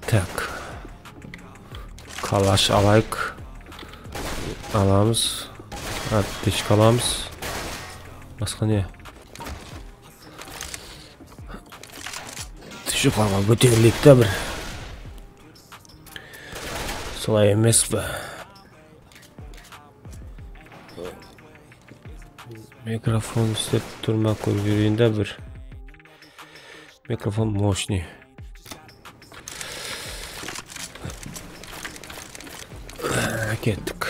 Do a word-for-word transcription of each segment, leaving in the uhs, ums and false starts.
Tak. Kalash alayıq. Alamız. Aptechka alamız. Basqa ne? Joqarıǵa kóterileyik ta bir. Solay emes pe? Mikrofon islep tur ma, kórip jibereyin da bir. Mikrofon мощный. Kettik.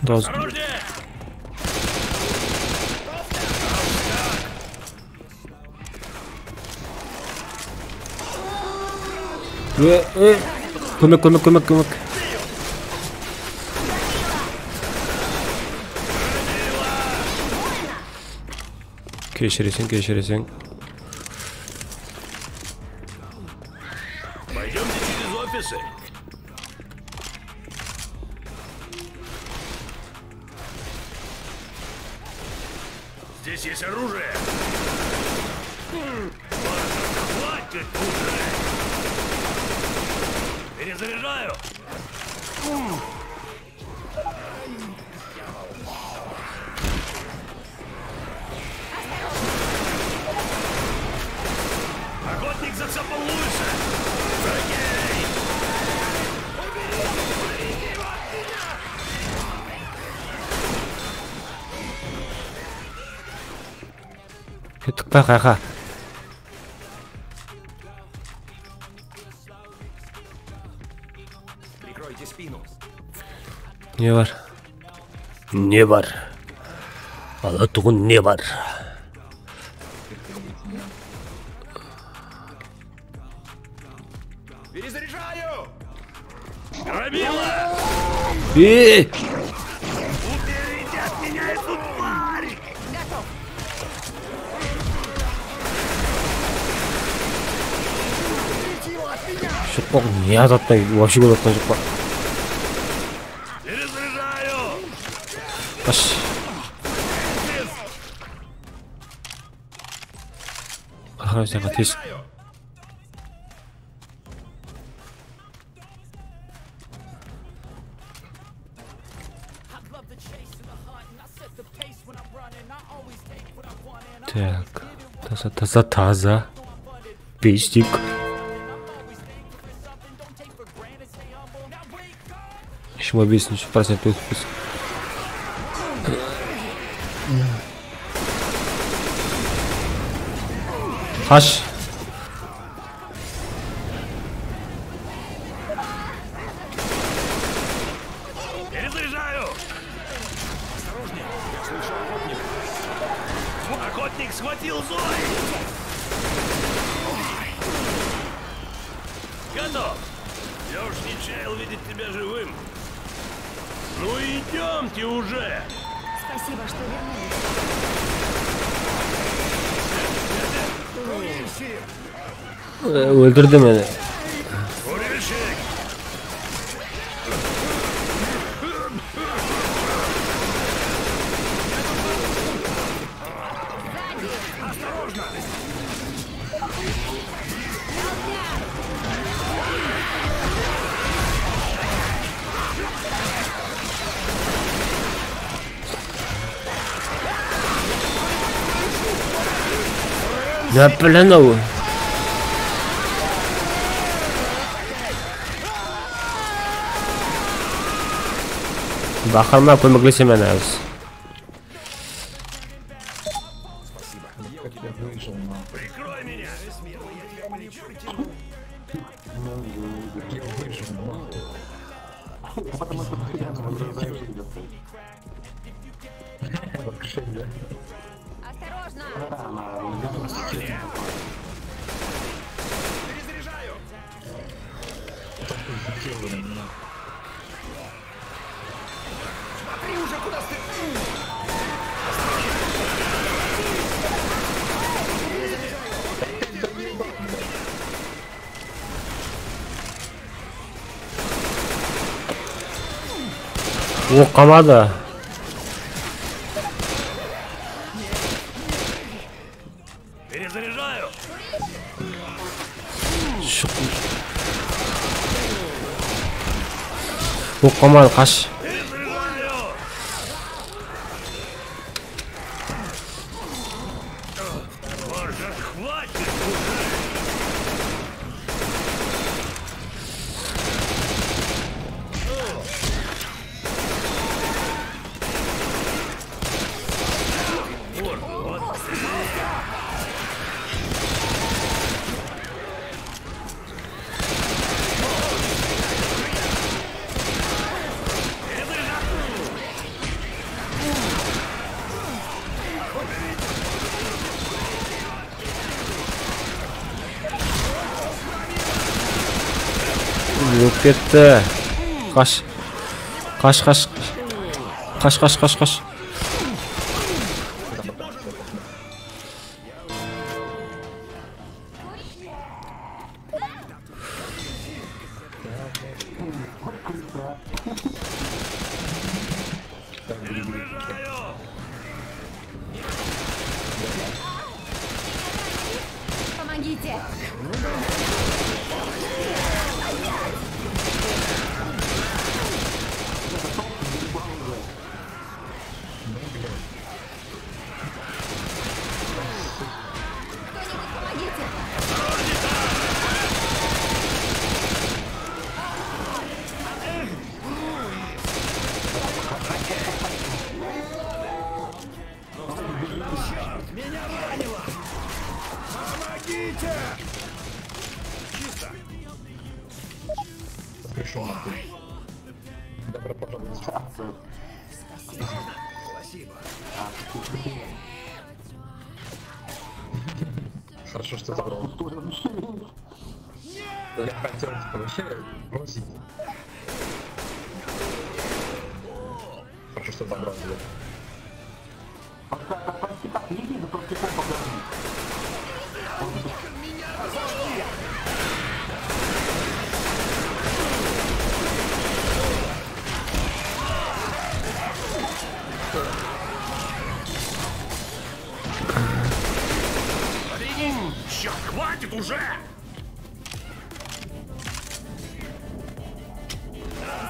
Dawıs. Ö, ö. Kómek, kómek, kómek, kómek. Keshireseń, keshireseń. Пойдёмте через офисы. Здесь есть оружие. Хватит уже. Перезаряжаю. Охотник за собой лучше! Окей! Уберите, уберите его от меня! Kettik pa, qayqa? Прикройте спину. Ne bar? Ne bar? Alatuǵın ne bar? Перезаряжаю! Громила! Ey! Уберите от меня эту тварь! Joq, ne azaptan, вообще kórip atqan joq pa? Перезаряжаю! Qash. Aha, sen qatıyız. Tak, taza, taza, taza. Besh tik. Jigirma besinshi procent ótippiz. Qash. Перезаряжаю! Осторожнее, я слышал охотника. Охотник схватил Зои! Готов! Я уж не чаял видеть тебя живым. Ну идёмте уже! Спасибо, что вернулись. Óltirdi meni. Náp bilen-aw. Baqırma, kómeklesemen házir. Осторожно! Oq qamadı. Oq qamadı, qash. Ólip ketti. Qash. Qash, qash. Qash, qash, qash, qash. Помогите! Кто-нибудь, помогите! Чёрт, меня ранило! Помогите! Чисто. Пришёл на ты. Добро пожаловать. Спасибо. Хорошо, что забрал. Я хотел вообще бросить. Хорошо, что забрал его. Блин, чёрт, хватит уже!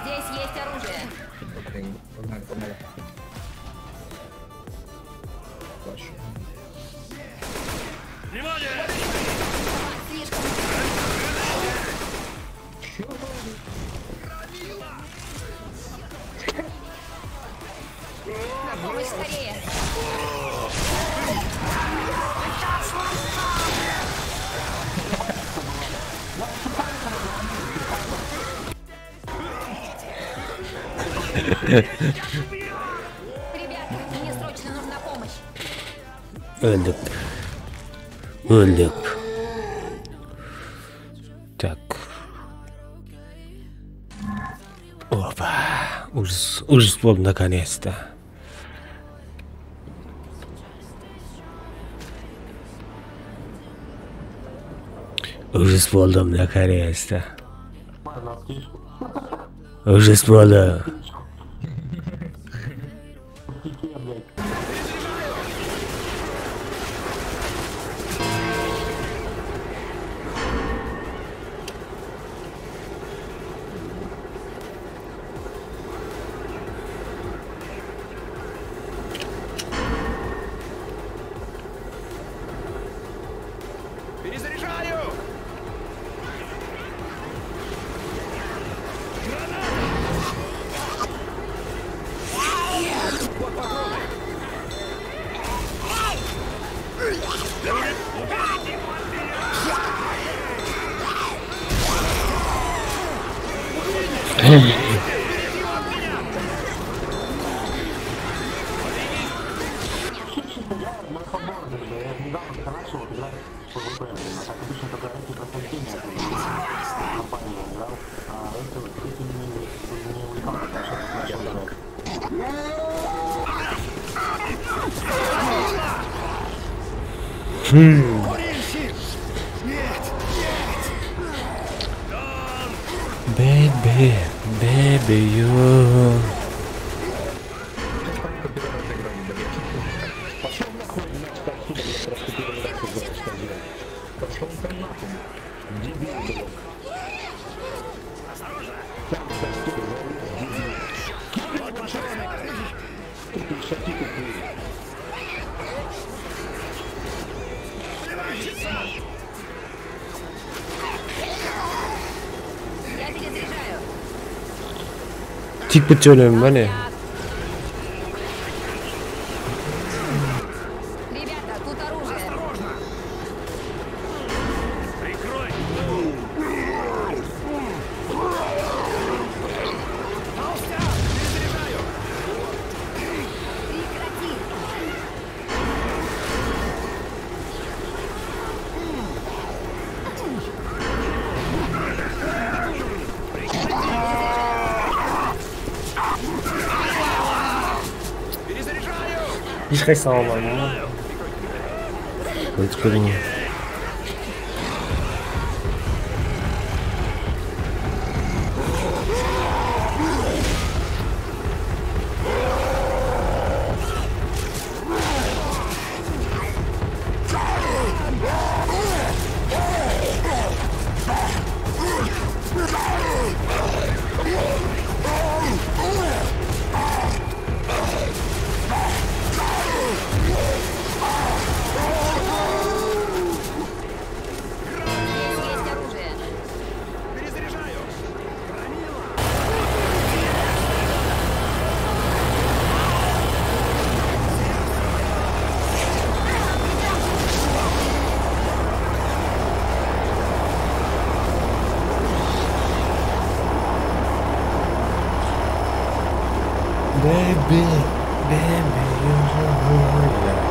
Здесь есть оружие. Блин, погнали, погнали. Хорошо. Внимание! Слишком. Чё? На помощь скорее! Ребята, мне срочно нужна помощь. Óldik. Óldik. Tak. Opa. Ужас, ужас boldı, наконец-то. Ужас boldı, наконец-то. Ужас boldı. Перезаряжаю! Граната! Вот патроны! Слушай, я на футбол, я недавно начал играть в ПВП. А так обычно только эти прохождения, компания играл, а это, это не, не уникально, а что-то начал играть. Хм. Baby, baby, you. Дебил, блок. Осторожно! Там костюм, дебил. Чёрт, патроны! Ты прекрати, ты. Поливальщица! Я перезаряжаю. Тик бит, сёйлем, міне. Ребята, тут оружие. Осторожно! Прикрой! Толстяк, перезаряжаю! Прекрати! Hesh qaysısına almadım. Ótip ketiń. Есть оружие. Перезаряжаю. Baby, baby, you should know that.